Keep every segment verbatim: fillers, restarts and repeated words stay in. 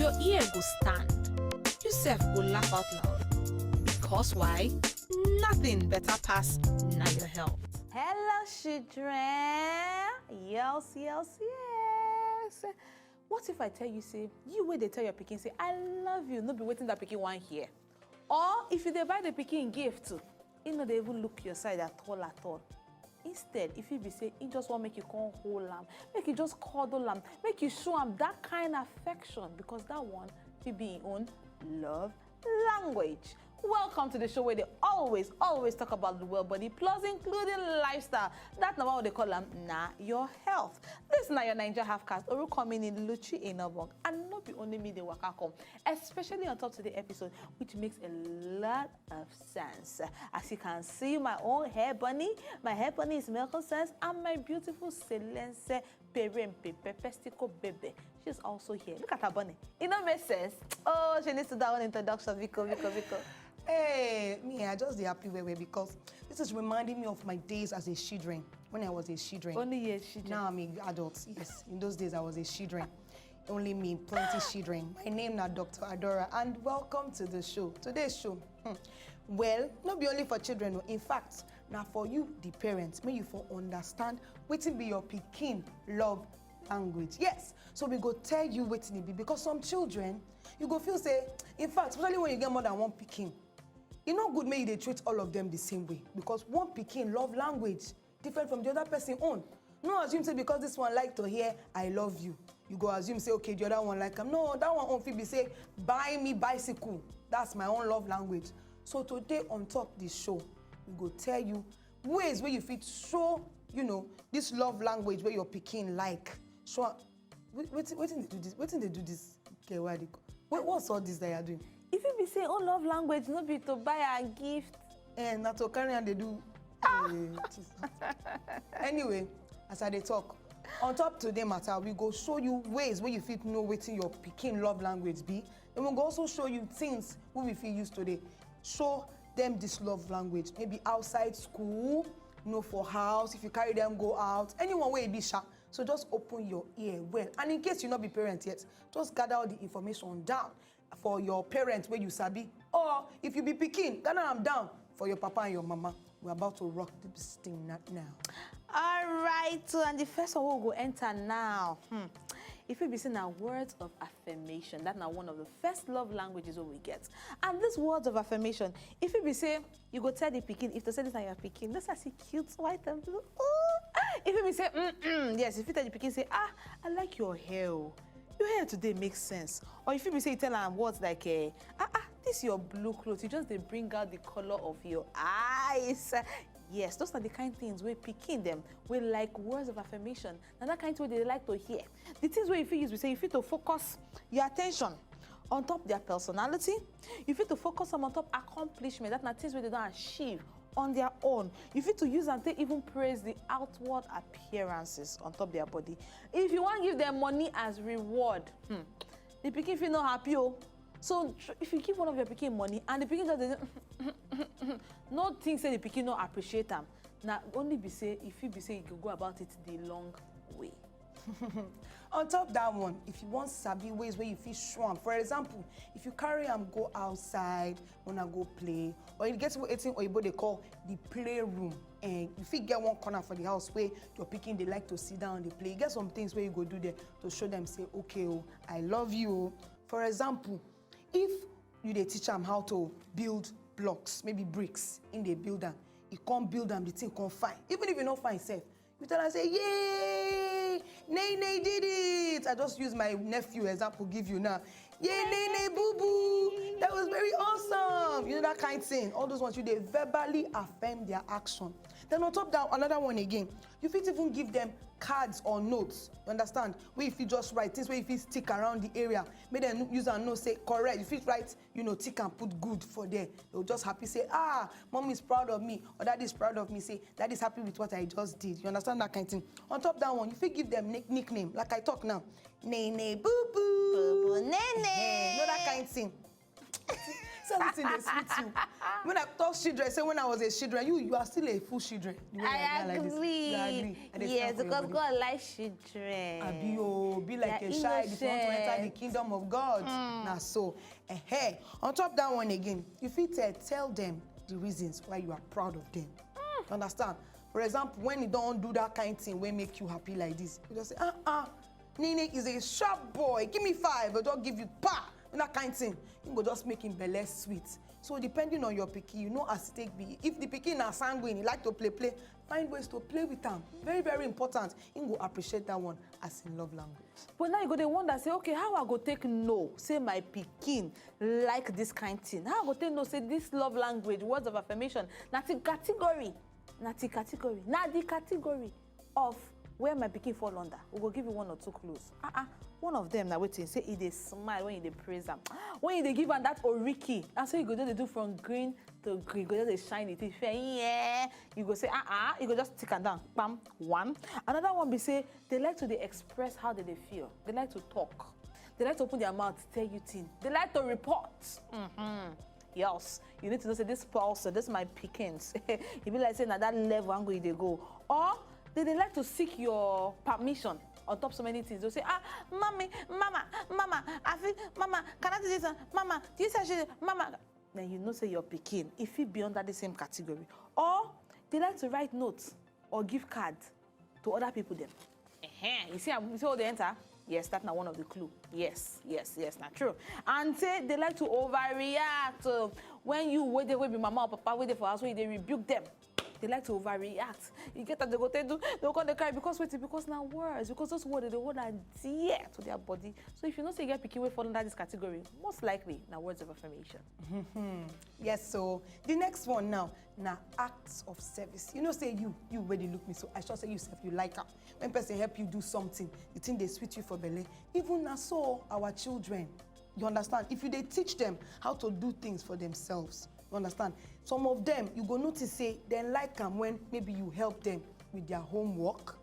Your ear go stand. You sef go laugh out loud. Because why? Nothing better pass na your health. Hello, children. Yes, yes, yes. What if I tell you, say, you wey dey tell your pikin, say, "I love you," no be wetin that pikin wan hear? Or if you dey buy the pikin gift, he no dey even look your side at all, at all. Instead, if he be say, he just wan make you come hold am, make you just cuddle am, make you show am that kind affection, because that one fit be him own love language. Welcome to the show where they always, always talk about the well body, plus including lifestyle. That number what they call them, na your health. This na your Niger half cast. Oru coming in Luchi Inobong. And not be only me they waka come, especially on top today episode, which makes a lot of sense. As you can see, my own hair bunny, my hair bunny is making sense, and my beautiful Selence Perempe Pepestico Bebe. She's also here. Look at her bunny. It don't make sense. Oh, she needs to do her own introduction. Biko, Biko, Biko. Hey, me, I just dey happy well well because this is reminding me of my days as a children. When I was a children. Only yes, she Now I'm an adult. Yes, in those days I was a children. Only me, plenty children. My name na Doctor Adora, and welcome to the show. Today's show, hmm, well, not be only for children. Oh. In fact, now for you, the parents, may you for understand wetin be your pikin love language. Yes, so we go tell you wetin e be, because some children, you go feel say, in fact, especially when you get more than one pikin, e no good make you dey treat all of them the same way, because one pikin love language different from the other person own. No assume say because this one like to hear "I love you," you go assume say, "Okay, the other one like am." No, that one own fit be say, "Buy me bicycle." That's my own love language. So today on top this show, we go tell you ways wey you fit show, you know, this love language wey your pikin like. So wetin wetin dey do this? Wetin dey do this girl wey I dey call? Wait, what's all this that you are doing? If you be say, "Oh, love language, no be to buy a gift." Eh, na to carry am dey do. Eh, Jesus. Anyway, as I dey talk, on top today matter, we go show you ways wey you fit know wetin your pikin love language be. And we go also show you things wey we fit use today show them this love language. Maybe outside school, you know, for house, if you carry them go out, anyone wey e be sha. So just open your ear well. And in case you no be parent yet, just gather all the information down for your parents wey you sabi. Or if you be pikin, gather am down for your papa and your mama. We're about to rock this thing na- now. All right, so and the first one we go enter now. Hmm. If you be saying na words of affirmation, that na one of the first love languages wey we get. And these words of affirmation, if you be say, you go tell the pikin, if to say this na your pikin, this is a cute white and blue. Oh, if you be say, mm-mm, yes, if you tell the pikin, say, "Ah, I like your hair. Oh. Your hair today makes sense." Or if you be say, you tell am words like, eh, "Ah, ah, this your blue clothes, you just dey bring out the color of your eyes." Yes, those are the kind things wey pikin them, wey like words of affirmation. Na that kind thing wey they like to hear. The things wey you fit use be say you fit to focus your attention on top their personality. You fit to focus am on top accomplishment. That na things wey they don achieve on their own. You fit to use am take even praise the outward appearances on top their body. If you wan give them money as reward, hmm, the pikin fit no happy o. So tr- if you give one of your pikin money and the pikin just dey no think say the pikin no appreciate am, na only be say if you be say you go go about it the long way. On top that one, if you wan sabi ways wey you fit show am, for example, if you carry am go outside, una go play, or you get wetin oyibo dey call the playroom, and you fit get one corner for the house wey your pikin dey like to sit down dey play. You get some things wey you go do there to show them say, "Okay, oh, I love you." Oh. For example, if you dey teach am how to build blocks, maybe bricks, in dey build am, e come build am, the thing come fine. Even if e no fine sef, you tell am say, "Yay! Nay Nay did it!" I just use my nephew example give you now. "Yay, Nay Nay boo boo! That was very awesome!" You know that kind thing. All those ones, you dey verbally affirm their action. Then on top that, another one again, you fit even give them cards or notes. You understand? Where you fit just write things, where you fit stick around the area. Make them use and know say correct. You fit write, you know, tick and put good for there. They will just happy say, "Ah, mommy is proud of me," or "Daddy is proud of me." Say, "Daddy is happy with what I just did." You understand that kind of thing? On top that one, you fit give them nick- nickname. Like I talk now, "Nay Nay boo boo." Nene. You know that kind of thing. So this thing dey sweet you. When I talk children, say when I was a children, you you are still a full children. The way you are like this. You agree? I dey stand for your body. God like children. Abi o, be like a child if you want to enter the kingdom of God. Na so. Eh, on top that one again, you fit uh, tell them the reasons why you are proud of them. Understand? For example, when you don't do that kind thing, wey make you happy like this, you just say, ah ah, Nene is a sharp boy. Give me five, I'll just give you pa. And that kind thing, you go just make him belle sweet. So depending on your pikin, you know as it take be. If the pikin na sanguine, he like to play play, find ways to play with am. Very very important. He go appreciate that one as in love language. But now you go dey wonder say, okay, how I go take know say my pikin like this kind thing? How I go take know say this love language, words of affirmation, na the category, na the category, na the category of where my pikin fall under? We go give you one or two clues. Ah ah, one of them na wetin, say e dey smile when you dey praise am, when you dey give am that oriki, and so you go just dey do from green to green, go just dey shine it. If you, yeah, you go say ah ah, you go just tick am down, bam, one. Another one be say they like to dey express how they dey feel. They like to talk. They like to open their mouth, tell you things. They like to report. Mm-hmm. Yes, you need to know say this person, this my pickings. E be like say na that level angle you dey go. Or they dey like to seek your permission on top so many things. They'll say, ah, mommy, mama, mama, I feel, mama, can I do this? Mama, do you say I should? Mama. Then you know say your pikin, if he be under the same category. Or they like to write notes or give card to other people them. Uh-huh. You see, you see how they enter? Yes, that's not one of the clue. Yes, yes, yes, not true. And say they like to overreact. Uh, when you wait there, will be mama or papa wait there for us, where they rebuke them. They like to overreact. You get that they go they do, they go they cry because wait, because now words, because those words they hold are dear to their body. So if you know say you get pikin wey fall under this category, most likely now words of affirmation. Yes, so the next one now, na acts of service. You know say you, you wey dey look me so, I sure say you sef you like am. When person help you do something, the thing dey sweet you for belle. Even na so our children, you understand? If you dey teach them how to do things for themselves, you understand? Some of them, you go notice say dem like am when maybe you help them with their homework,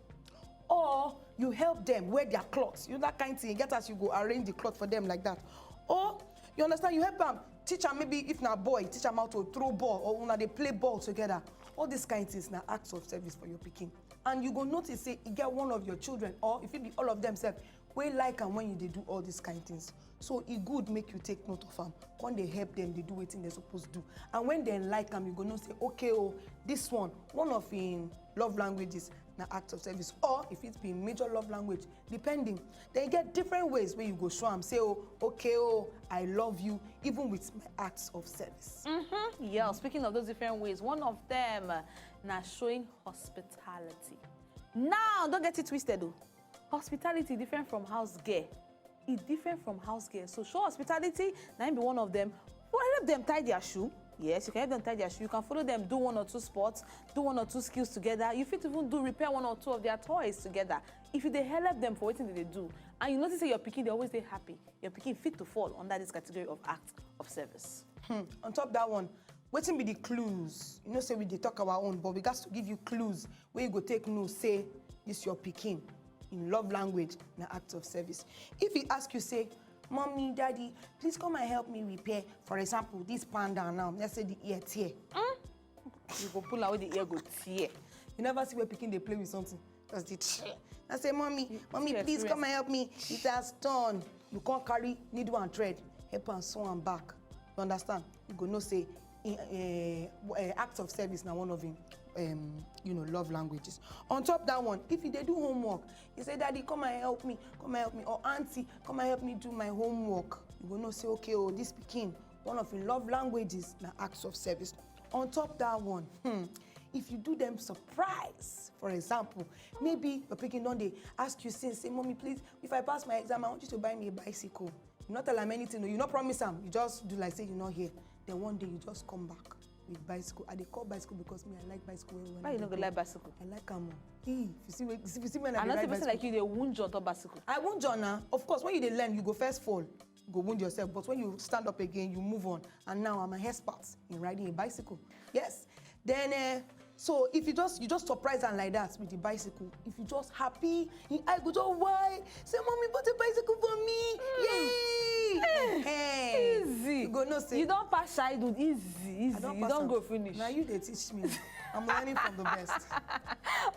or you help them wear their cloth. You know that kind thing. You get as you go arrange the cloth for them like that. Or you understand, you help am, teach am, maybe if na boy, teach am how to throw ball, or una dey play ball together. All these kind things na acts of service for your pikin. And you go notice say e get one of your children, or if it be all of them sef, wey like am when you dey do all these kind things. So e good make you take note of am, come dey help them dey do wetin dem suppose do. And when dem like am, you go know say, okay o, this one, one of im love languages na act of service, or if it be im major love language, depending. Then e get different ways wey you go show am say, oh, okay o, I love you, even with my acts of service. Mm-hmm. Yeah, speaking of those different ways, one of them uh, na showing hospitality. Now, don't get it twisted o. Hospitality different from house girl. E different from house girl. So show hospitality, na im be one of them. Well, help them tie their shoe. Yes, you can help them tie their shoe. You can follow them, do one or two sports, do one or two skills together. You fit even do repair one or two of their toys together. If you dey help them for wetin dem dey do, and you notice say your pikin dey always dey happy, your pikin fit to fall under this category of act of service. Hmm. On top that one, wetin be the clues? You know say we dey talk our own, but we gats to give you clues wey you go take know say this your pikin in love language na act of service. If he ask you say, mommy, daddy, please come and help me repair, for example, this panda now, let's say the ear tear. You go pull out the ear go tear. You never see where pikin dey play with something. Just dey tear. I say, mommy, mommy, tear, please tear. Come and help me. It has torn. You come carry needle and thread, help am sew am back. You understand? You go know say uh, uh, act of service na one of him um, you know, love languages. On top that one, if you dey do homework, you say, daddy, come and help me, come and help me, or auntie, come and help me do my homework. You go know say, okay, oh, this pikin, one of him love languages na acts of service. On top that one, hmm, if you do them surprise, for example, maybe your pikin don dey ask you since, say, mommy, please, if I pass my exam, I want you to buy me a bicycle. You not tell am anything, no, you not promise am, you just do like say you not here. Then one day you just come back with bicycle. I dey call bicycle because me, I like bicycle well well. Why you no go like bicycle? I like am o. Ee, if you see me, if you see me, I I no dey see ride person bicycle. Like you dey wound on top bicycle. I wound on now. Of course, when you dey learn, you go first fall, you go wound yourself. But when you stand up again, you move on. And now I'm an expert in riding a bicycle. Yes. Then, uh, so if you just you just surprise am like that with the bicycle, if you just happy, he I go just why say, mommy bought a bicycle for me, yay! Hey, Easy. You go know say You don pass childhood, easy, easy. I don You pass don am. Go finish. Now you dey teach me. I'm learning from the best.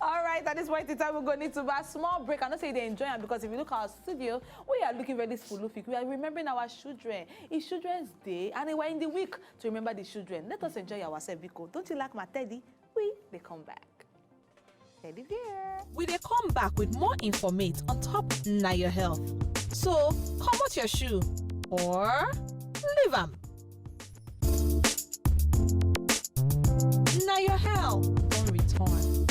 All right, at this point in time, we're going to need to buy a small break. I know say you dey enjoy am because if you look at our studio, we are looking very spoolific. We are remembering our children. It's Children's Day, and we're in the week to remember the children. Let us enjoy ourselves, Biko. Don't you like my teddy? We dey come back. Teddy bear. We dey come back with more informate on top Na Your Health. So, comot your shoe or leave am. Na Your Health don return.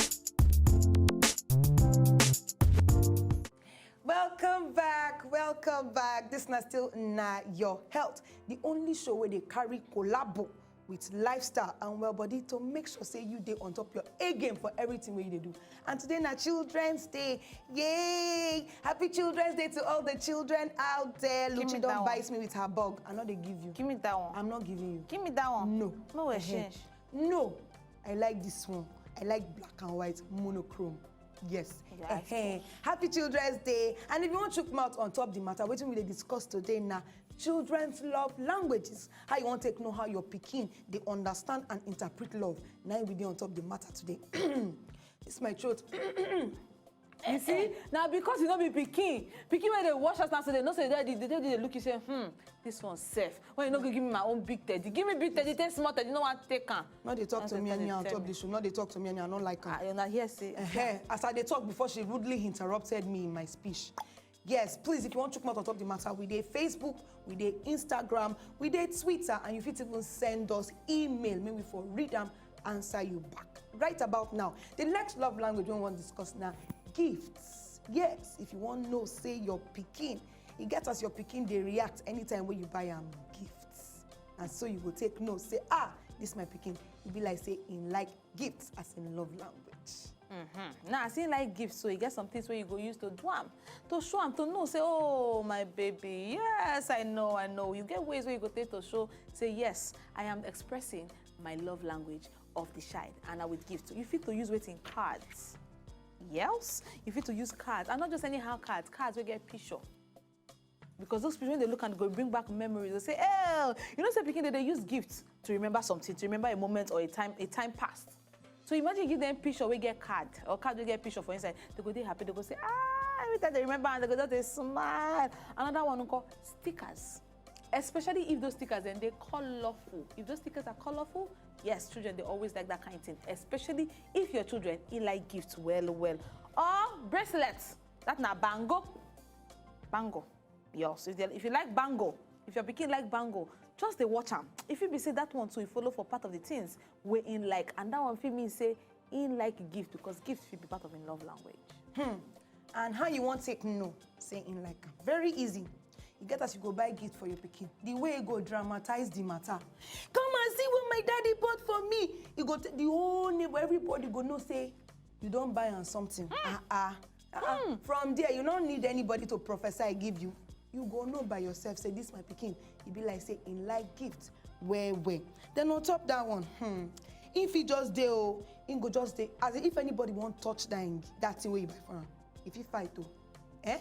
Welcome back, welcome back. This na still Na Your Health, the only show where they carry collabo with lifestyle and well body to make sure say you dey on top your A game for everything wey you dey do. And today na Children's Day. Yay! Happy Children's Day to all the children out there. Give me Luchi that don one. Bite me with her bug. I'm not dey give you. Give me that one. I'm not giving you. Give me that one. No. No way Eh-heh. change. No, I like this one. I like black and white monochrome. Yes. Yeah, Eh-heh. Happy Children's Day. And if you want chook mouth on top the matter, wetin we dey discuss today na children's love languages. How you want take know how your pikin dey understand and interpret love. Now we dey on top the matter today. It's my throat. You see, now because you no be pikin, pikin wey dey watch us now, so they know say they dey dey look you say, hmm, this one safe. When you no go give me my own big teddy, give me big teddy, take small teddy, no one take am. No dey talk to That's me what they anyhow on tell top me. This show. No dey talk to me anyhow. I no like am. Ah, you na hear say. Eh-heh. As I dey talk before, she rudely interrupted me in my speech. Yes, please, if you want chook mouth on top the matter, we dey Facebook, we dey Instagram, we dey Twitter, and you fit even send us email. Make we for read am, answer you back. Right about now, the next love language we wan discuss na gifts. Yes, if you wan know say your pikin, e get as your pikin dey react anytime wey you buy am gifts. And so you go take know say, ah, this my pikin, e be like say im like gifts as im love language. Mm-hmm. Now, as he like gifts, so you get some things where you go use to do am, to show am, to know, say, oh, my baby, yes, I know, I know. You get ways where you go take to show, say, yes, I am expressing my love language of the child, and I will give to you. Fit to use wetin? Cards. Yes, you fit to use cards, and not just anyhow cards, cards wey get picture. Because those people, when they look and go bring back memories, they say, oh, you know, say pikin, they, they use gifts to remember something, to remember a moment or a time, a time past. So imagine you give them picture, we get card, or card, we get picture for inside. They go, they happy, they go say, ah, every time they remember, and they go just they smile. Another one we call stickers. Especially if those stickers and they colorful. If those stickers are colorful, yes, children, they always like that kind of thing. Especially if your children, he like gifts well, well. Or bracelets. That na bangle. Bangle. Yes, if, they, if you like bangle, if your pikin like bangle, just dey watch am. If you be say that one too, you follow for part of the things where in like, and that one fit mean say in like gift, because gift fit be part of in love language. Hmm. And how you want take know say im like am? Very easy. You get as you go buy gift for your pikin. The way you go dramatize the matter. Come and see what my daddy bought for me. You go t- the whole neighbor, everybody go know say you don buy am something. Ah ah. Ah, ah. From there, you no need anybody to prophesy give you. You go know by yourself say this my pikin, e be like say im like gift well well. Then on top that one, hmm, if he just dey, oh, he go just dey. As in, if anybody wan touch that im- that thing wey you buy for am, if he fight, oh, eh?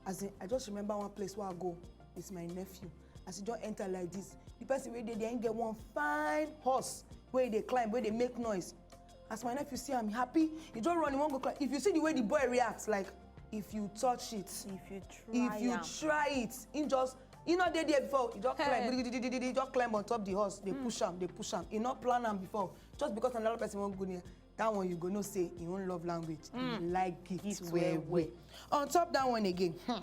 As in, I just remember one place where I go with my nephew. As he just enter like this, the person wey dey there, he get one fine horse wey dey climb, wey dey make noise. As my nephew see am, he happy. He just run, he wan go climb. If you see the way the boy reacts, like, if you touch it, If you try if you am. Try it, he just, he not dey there before. He just climb, Hey. gidigidi, he just climb on top the horse. They push am, they push am. He not plan am before. Just because another person won't go near. That one you go know say he own love language. He like gifts Gifts well well, well. On top that one again, hmm,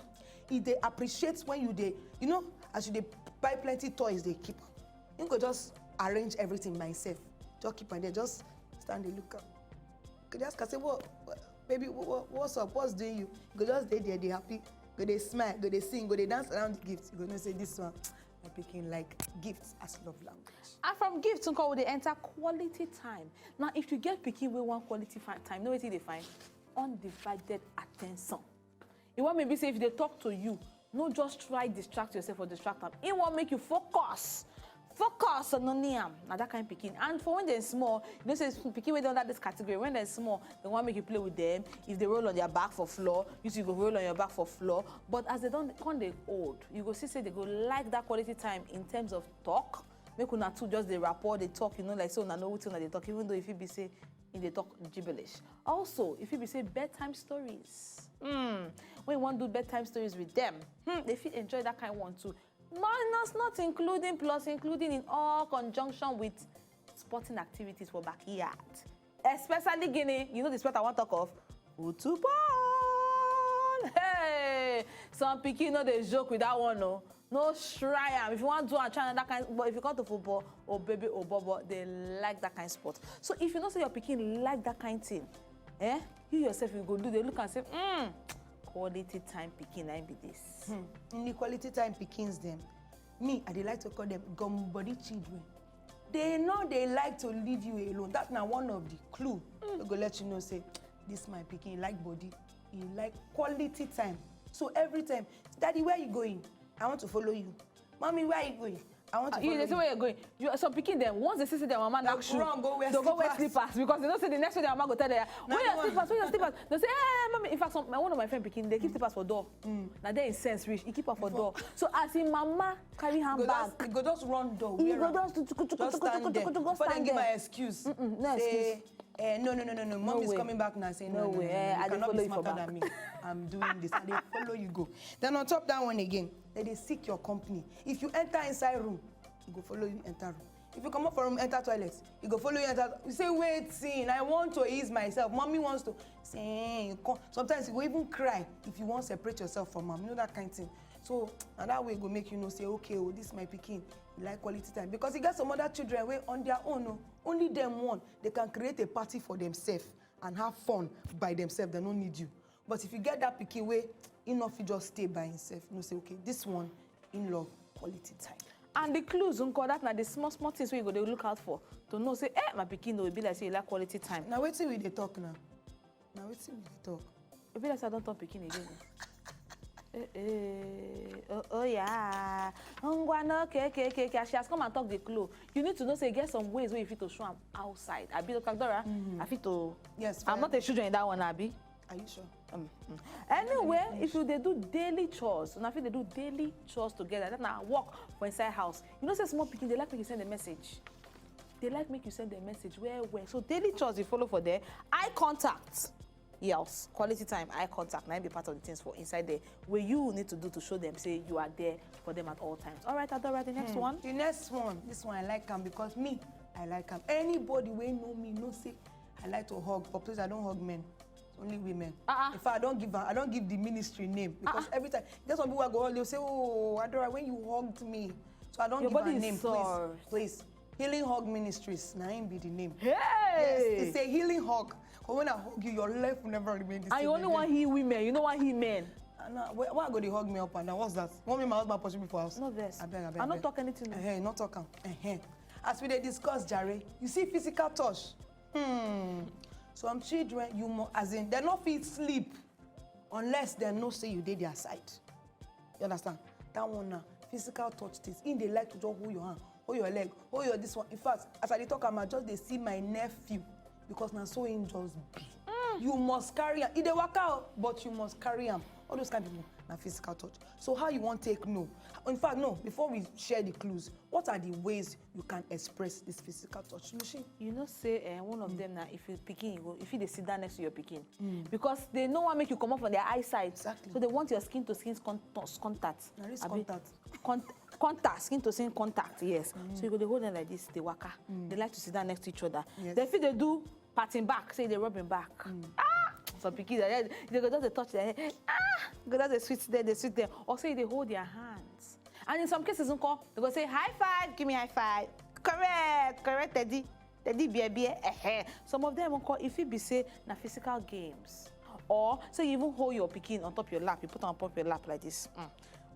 he dey appreciate when you dey, you know, as you dey buy plenty toys, they keep am. He go just arrange everything myself. Just keep am there. Just stand dey look am. Go just ask say, what, what, baby, what, what- what's up? What's doing you? Go just dey there, dey happy. Go dey smile, go dey sing, go dey dance around the gift. You go know say this one, my pikin like gifts as love language. And from gifts, we dey enter quality time. Now, if you get pikin wey want quality fi- time, know wetin dey find? Undivided attention. You want maybe say if they talk to you, no just try distract yourself or distract them. He want make you focus. Focus on only am, na that kind pikin. And for when dem small, you know say pikin wey dey under this category, when dem small, dem wan make you play with them. If they roll on their back for floor, you too go roll on your back for floor. But as they don come dey old, you go see say they go like that quality time in terms of talk. Make una two just dey rapport, dey talk, you know, like say una know wetin una dey talk, even though if e be say e dey talk gibberish. Also, if e be say bedtime stories, hmm, when you wan do bedtime stories with them, hmm, they fit enjoy that kind one too. Minus, not including, plus including in all conjunction with sporting activities for backyard. Especially guinea, you know the sport I wan talk of? Football. Hey, some pikin no dey joke with that one o. No try am. If you wan do am, try another kind. But if you come to football, oh baby, oh bobo, they like that kind sport. So if you know say your pikin like that kind thing, eh, you yourself, you go do, dey look and say, mm, quality time pikin na im be this. Hmm. In the quality time pikins dem, me, I dey like to call them gum body children. They no dey like to leave you alone. That na one of the clue wey go let you know say this my pikin like body, e like quality time. So every time, "Daddy, where you going? I want to follow you." "Mommy, where you going? I want to You follow dey see you." Where you going? You, some pikin dem, once they see say their mama They'll knock shoe, run go wear they'll go wear slippers. Slippers because they know say the next thing their mama go tell them, "Where the your one- slippers? Where your slippers?" They say, "Eh, mommy." In fact, some, my, one of my friend pikin, they keep slippers for door. Na there he sense reach, he keep am for door. So as him mama carry Go handbag, just, go just run door. he wear go am. just to go Just stand there. go Before they stand give there. my excuse, Mm-mm, no say, excuse. Eh, "No, no, no, no, no, no. Mom No is way. Coming back now." Say, "No, No no, way. no, Eh, no. I You dey cannot follow be you for smarter back. Than me. I'm doing this. I dey follow you go." Then on top that one again, they dey seek your company. If you enter inside room, he go follow you enter room. If you come up from room, enter toilet, he go follow you enter. You say, "Waiting, I want to ease myself. Mommy wants to." Say, eh, you come. Sometimes you go even cry if you wan separate yourself from am. You know that kind thing. So na that way go make you know say, "Okay, oh, this my pikin, e like quality time." Because you get some other children wey on their own, oh, only them one, they can create a party for themselves and have fun by themselves. They no need you. But if you get that pikin wey e no fit just stay by himself, you know say, "Okay, this one, in love quality time." And the clues, nko, that na the small small things wey you go dey look out for to know say, eh, my pikin, no, e be like say you like quality time. Na wetin we dey talk now? Na wetin we dey talk? E be like say I don turn pikin again. Eh, eh, oh, oh yeah. Ngwa no, okay, okay, okay, okay. As she has come and talk the clue, you need to know say e get some ways wey you fit to show am outside. Abi, Doctor Dora, I fit to. Yes. I'm Fine. Not a children in that one, abi. Are you sure? Um, mm. Anyway, if you dey do daily chores, una fit dey do daily chores together. That na work for inside house. You know say small pikin dey like make you send a message. They like make you send a message well well. So daily chores you follow for there. Eye contact. Yes, quality time, eye contact, na im be part of the things for inside there where you need to do to show them say you are there for them at all times. All right, Adora, the next one. The next one, this one I like am because me, I like am. Anybody wey know me know say I like to hug, but please, I don't hug men. Only women. Uh-uh. In fact, I don't give am, I don't give the ministry name because Uh-uh. Every time there's some people wey go hug, they'll say, "Oh, Adora, when you hugged me." So I don't Your give body am is name, soft. Please, please. Healing Hug Ministries, na im be the name. Hey! Yes, it's a healing hug. But when I hug you, your life will never remain the same. And you only again. Want heal women, you no want heal men. And now, why, why go dey hug me up and down? What's that? Want me my husband pursue me for house? No vex. Abeg, abeg, I no abeg. Talk anything. Eh, no talk am. Eh, eh. As we dey discuss, jare, you see physical touch. Hmm. Some children, you must, as in, they no fit sleep unless they know say you dey their side. You understand? That one na physical touch things. Im dey like to just hold your hand, hold your leg, hold your this one. In fact, as I dey talk am, I just dey see my nephew because na so im just be. You must carry am. E dey waka o, but you must carry am. All those kind of people na physical touch. So how you wan take know? In fact, no, before we share the clues, what are the ways you can express this physical touch? Lucy? You know say, eh, one of them na if you pikin, you go, if you dey sit down next to your pikin, because they no want make you come up from their eyesight. Exactly. So they want your skin to skin con- contact. Na wrist Abi, contact. Con- contact, skin to skin contact, yes. So you go dey hold them like this, dey waka. They like to sit down next to each other. Yes. They fit dey do patting back, say they rub him back. Ah, some pikin, they, they go just dey touch their head. Ah, go just dey sweet them, dey sweet them. Or say they hold their hands. And in some cases, nko, they go say, "High five, give me high five." Correct, correct, Teddy. Teddy bear bear. Eh, eh. Some of them, nko, if it be say na physical games. Or say you even hold your pikin on top your lap, you put am on top your lap like this. Mm.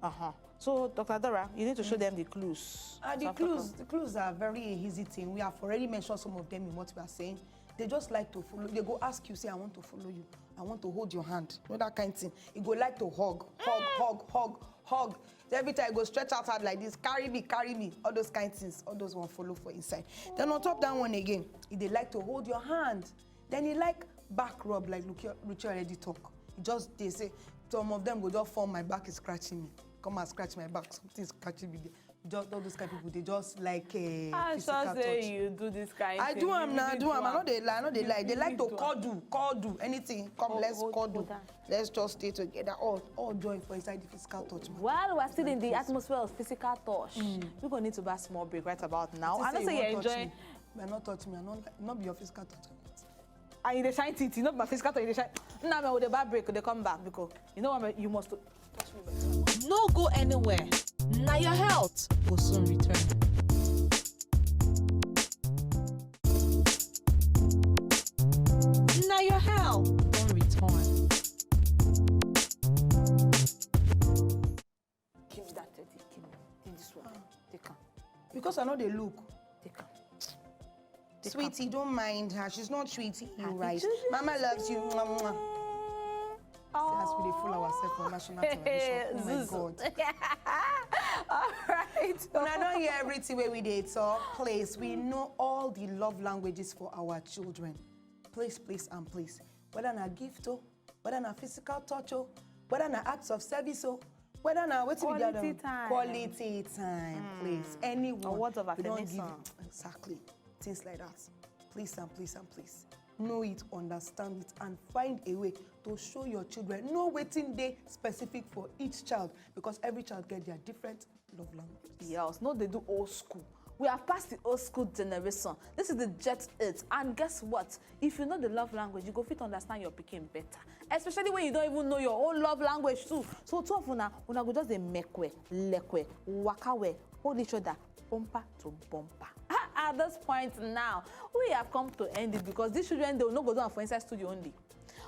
Uh-huh. So, Doctor Dora, you need to show them the clues. Uh, the So after clues, the clues are very easy thing. We have already mentioned some of them in what we are saying. They just like to follow. They go ask you, say, "I want to follow you. I want to hold your hand." You know that kind of thing. You go like to hug, hug, hug, hug, hug. Every time e go stretch out hand like this, "Carry me, carry me." All those kind things, all those one follow for inside. Then on top that one again, e dey like to hold your hand. Then e like back rub like Luke, Luke already talk. E just dey say, "Some of them go just form my back is scratching me. Come and scratch my back. Something is scratching me there." Just all those kind of people, they just like uh, I physical sure say touch. You do this kind I thing. do am You now, I really do am. I am. No dey lie, I no dey You lie. They like to really do am. Cuddle, cuddle, anything. Come, Hold- let's hold- cuddle. Hold on. Let's just stay together. All, all join for inside the physical touch. While we're still in the atmosphere of physical touch, we're gonna need to buy a small break right about now. I know say you enjoy. But not touch me. I not, not be your physical touch. And you dey shine titi, not my physical touch, you dey shine. Now me with the bad break, they come back because you know what, you must touch me. No go anywhere. Now your health will soon return. Now your health will return. Give me that teddy, give me. Take this one. Take am. Because I know they look. Take am. Sweetie, don't mind her. She's not treating you Happy right. Children's Mama loves you. Mwah, mwah. See as we dey fool ourselves for national television. Oh my Zuzu. God. All right. When I don't hear everything where we dey talk, please, we know all the love languages for our children. Please, please, and please. Whether na gift, oh, whether na physical touch, oh, whether na acts of service, oh, whether na wetin we dey Quality do? Time. Quality time, please. Anyone. Or words of We don't give affirmation. Exactly. Things like that. Please and please and please. Know it, understand it, and find a way to show your children. Know wetin dey specific for each child, because every child get their different love language. Yes, no, they do old school. We have passed the old school generation. This is the jet age. And guess what? If you know the love language, you go fit understand your pikin better. Especially when you don't even know your own love language too. So two of una, una go just dey mekwe, lekwe, wakawe, hold each other, bumper to bumper. Ah, at this point now, we have come to end it because these children, they will not go down for inside studio only.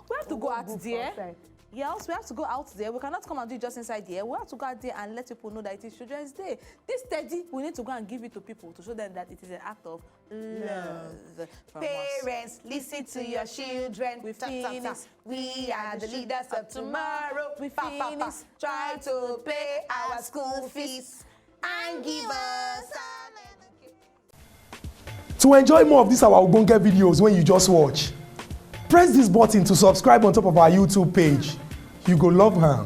We have to go out there. Yes, we have to go out there. We cannot come and do it just inside here. We have to go out there and let people know that it is Children's Day. This teddy, we need to go and give it to people to show them that it is an act of love. From us. Parents, listen to your children. We Tap, tap, tap. finish. We are the leaders of tomorrow. We Pa, pa, pa. finish. Try to pay our school fees and give us our To enjoy more of these our ogbonge videos when you just watch, press this button to subscribe on top of our YouTube page. You go love am.